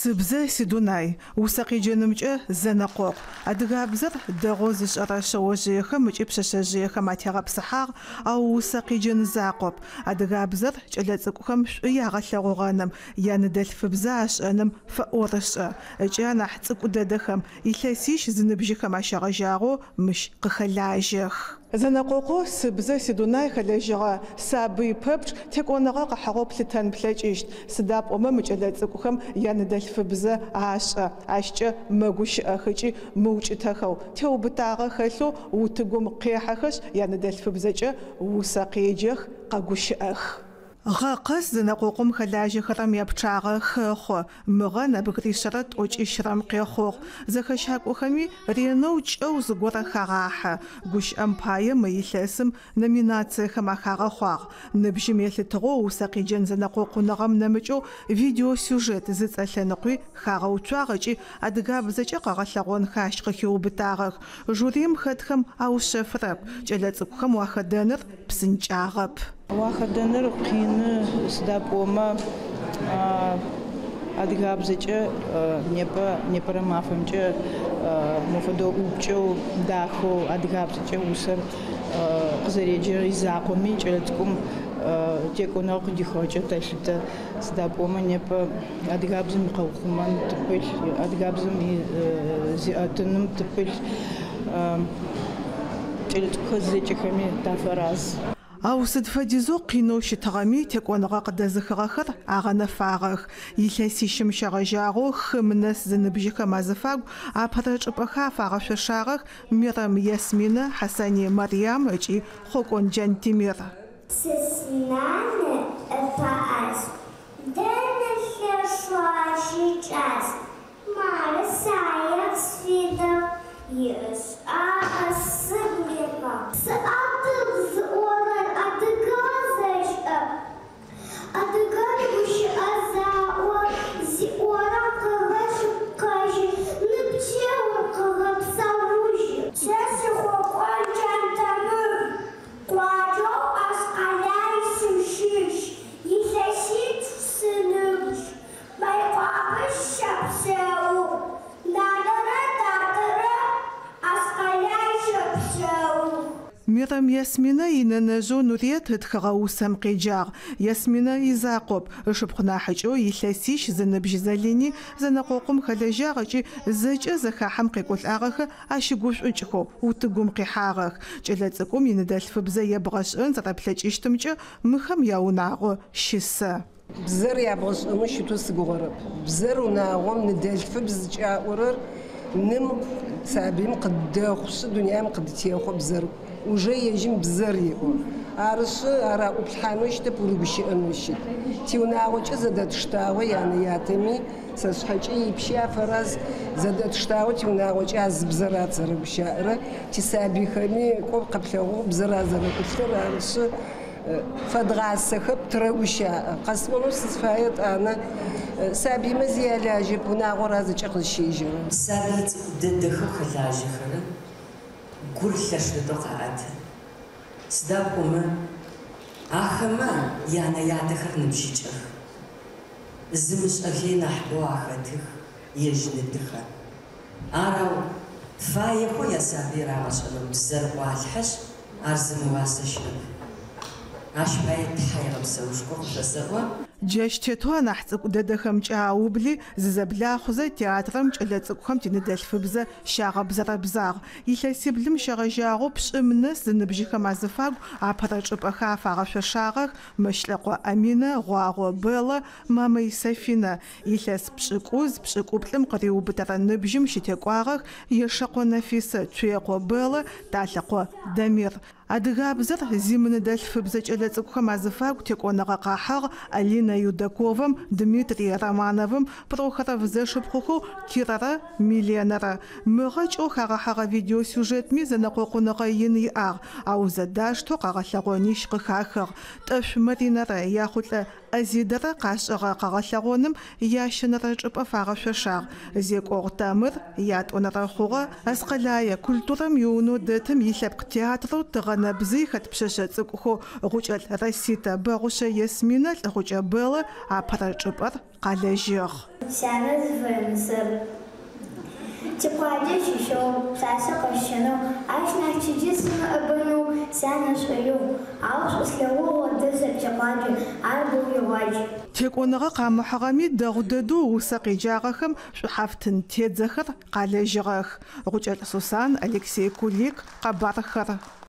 Сыбзэ сидунай, усэ къеджэнымкӏэ зэнэкъокъу. Адыгабзэр дэгъоу зышӏэрэ шъэожъыехэм ыкӏи пшъэшъэжъыехэм атегъэпсыхьагъ, ау усэ къеджэн закъоп. Адыгабзэр кӏэлэцӏыкӏухэм шӏу ягъэлъэгъугъэным, яныдэлъфыбзэ ашӏэным фэӏорышӏэ. Ыкӏи анахь цӏыкӏу дэдэхэм, илъэсищ зыныбжьыхэм ащегъэжьагъэу мыщ къыхэлажьэх. Зэнэкъокъоу Сыбзэ сидунай хэлэжьэгъэ сабый пэпчъ текӏоныгъэ къыхьыгъэу плъытэн плъэкӏыщт. Сыда пӏомэ мы кӏэлэцӏыкӏухэм яныдэлъфыбзэ ашӏэ, ащкӏэ мэгущыӏэх ыкӏи мыукӏытэхэу, теубытагъэ хэлъэу утыгум къехьэхэшъ, яныдэлъфыбзэкӏэ усэ къеджэх, къэгущыӏэх. Гъэ къэс зэнэкъокъум хэлажьэхэрэм япчъагъэ хэхъо. Мыгъэ нэбгыришъэрэ тӏокӏищырэм къехъугъ. Зэхэщакӏохэми ренэу кӏэу зыгорэ хагъахьэ. Гущыӏэм пае мы илъэсым номинациехэм ахагъэхъуагъ. Ныбжьым елъытыгъэу усэ къеджэн зэнэкъокъуныгъэм нэмыкӏэу видеосюжет зыцӏэ лъэныкъуи хагъэуцуагъ ыкӏи адыгабзэкӏэ къэгъэлъэгъонхэр ащ къыхиубытагъэх. Жюрим хэтхэм аушъэфырэп, кӏэлэцӏыкӏухэм уахэдэныр псынкӏагъэп. Уахэдэныр къины, сыда пӏомэ адыгабзэкӏэ непэ непэрэ мафэмкӏэ мо фэдэу ӏупкӏэу дахэу адыгабзэкӏэ усэр къызэреджэрэр изакъоми кӏэлэцӏыкӏум текӏоныгъэ къыдихыгъэкӏэ тэлъытэ. Сыда пӏомэ непэ адыгабзэм икъэухъумэн тыпылъ, адыгабзэм зиӏэтыным тыпылъ, кӏэлэцӏыкӏухэр зэкӏэхэми тафэраз. Ау сыд фэдизэу къинэу щытыгъэми текӏоныгъэ къыдэзыхыгъэхэр агъэнэфагъэх. Илъэсищым щегъэжьагъэу хым нэс зыныбжьыхэм азыфагу апэрэ чӏыпӏэхэр афагъэшъошагъэх Мерэм Ясминэ, Хьасани Марьям ыкӏи Хъокӏон Джантемир. Сэ синанэ ӏэпэӏас, дэныр лъэшэу ащ икӏас. Мары саер къысфидыгъ, иӏэшӏагъэ сыгу рихьыгъ. Сыадыг зыӏорэр адыгагъэ зэшӏэ. Адыгэр гущыӏэ заӏо, зиӏорэм къегъэшъыпкъэжьы, ныбджэгъур къегъэпсаужьы. Сэ сы Хъокӏон Джантэмыр, къуаджэу Аскъэлай сыщыщ, илъэситф сыныбжь, Мыекъуапэ сыщэпсэу, нанэрэ татэрэ Аскъэлай щэпсэух. Мерэм Ясминэ инэнэжъэу Нурет ытхыгъэ усэм къеджагъ. Ясминэ изакъоп, ышыпхъу нахьыкӏэу илъэсищ зыныбжь Залини зэнэкъокъум хэлэжьагъ ыкӏи зэкӏэ зэхахьэм къекӏолӏагъэхэр ащыгушӏукӏхэу утыгум къихьагъэх. Кӏэлэцӏыкӏум иныдэлъфыбзэ ебгъэшӏэн зэрэплъэкӏыщтымкӏэ мыхэм яунагъо щысэ. Бзэр ябгъэшӏэнэу щытэу сыгугъэрэп. Бзэр унагъом ныдэлъфыбз зыкӏаӏорэр ным сабыим къыдэхъушъы, дунаим къыдытехъо бзэр. Уже ежьым бзэр иӏо. Арышъы ар аӏуплъхьанэу щытэп, урыгущыӏэнэу щыт. Тиунагъокӏэ зэдэтштагъо янэ-ятэми, сэ сшъхьэкӏэ ипщи афэраз зэдэтштагъо тиунагъокӏэ а зы бзэр ар зэрэгущыӏэрэ. Тисабыйхэми кӏо къэплъэгъугъ бзэр ар зэрэӏулъыр, арышъы фэдгъасэхэп, тырэгущыӏэ. Къэсӏонэу сызфае тӏанэ сабыймэ зи ялажьэп, унагъор ар зэкӏэ къызщежьэрэ. Сабый цӏыкӏу дэдэхэу хэлажьэхэрэ гур лъэш дэдэу къаӏэты. Сыда пӏомэ ахэмэ янэ-ятэхэр ныбжьыкӏэх. Зымышӏэхи нахьыбэу ахэтых, ежь ны-тыхэр. Арэу фаехэу ясабый рагъэшӏэнэу бзэр ӏуалъхьэшъ, ар зымыуасэ щыӏэп. Ащ пае тхьаегъэпсэушхо къышъосэӏо. Джащ тетэу анахь цӏыкӏу дэдэхэмкӏэ аубли зызэблахъузэ театрэм кӏэлэцӏыкӏухэм тиныдэлъфыбзэ щагъэбзэрэбзагъ. Илъэсиблым щегъэжьагъэу пшӏым нэс зыныбжьыхэм азыфагу апэрэ чӏыпӏэхэр афагъэшъошагъэх Мэщлӏэкъо Аминэ, Гъуагъо Бэлэ, Мамый Сафинэ. Илъэс пшӏыкӏуз, пшӏыкӏуплӏым къыриубытэрэ ныбжьым щытекӏуагъэх Ешэкъо Нэфисэ, Цуекъо Бэлэ, Талъэкъо Дамир. Адыгабзэр зимыныдэлъфыбзэ кӏэлэцӏыкӏухэм азыфагу текӏоныгъэ къахьыгъ Алина Юдаковам, Дмитрий Романовым, Прохоров зэшыпхъухэу Кирэрэ Миленэрэ. Мыгъэ кӏэу хагъэхьэгъэ видеосюжетми зэнэкъокъуныгъэ ин иӏагъ, ау зэдаштэу къэгъэлъэгъонищ къыхахыгъ. Тӏэшъу Маринэрэ Яхъулӏэ Азидэрэ къашӏыгъэ къэгъэлъэгъоным ящэнэрэ чӏыпӏэ фагъэшъошагъ. Зекӏогъу Тамыр ятӏонэрэ хъугъэ Аскъэлае культурэм иунэу дэтым илъэпкъ театрэу Тыгъэнэбзый хэт пшъэшъэ цӏыкӏухэу Гъукӏэлӏ Раситэ, Бэгъушъэ Ясминэ, Лӏыгъукӏэ Бэлэ апэрэ чӏыпӏэр къалэжьыгъ. Сянэ зыфэмысэр. Тикъуаджэ щыщэу пшъашъэ къэсщэнэу, ащ нахь чыжьэ сымыӏэбэнэу сянэ шӏоигъу. Ау шӏу слъэгъугъ одэ сэ тикъуаджэ, ар боу игъуадж. Текӏоныгъэ къамыхьыгъэми дэгъу дэдэу усэ къеджагъэхэм шӏухьафтын тедзэхэр къалэжьыгъэх. Гъукӏэлӏ Сусан, Алексей Кулик, къэбархэр.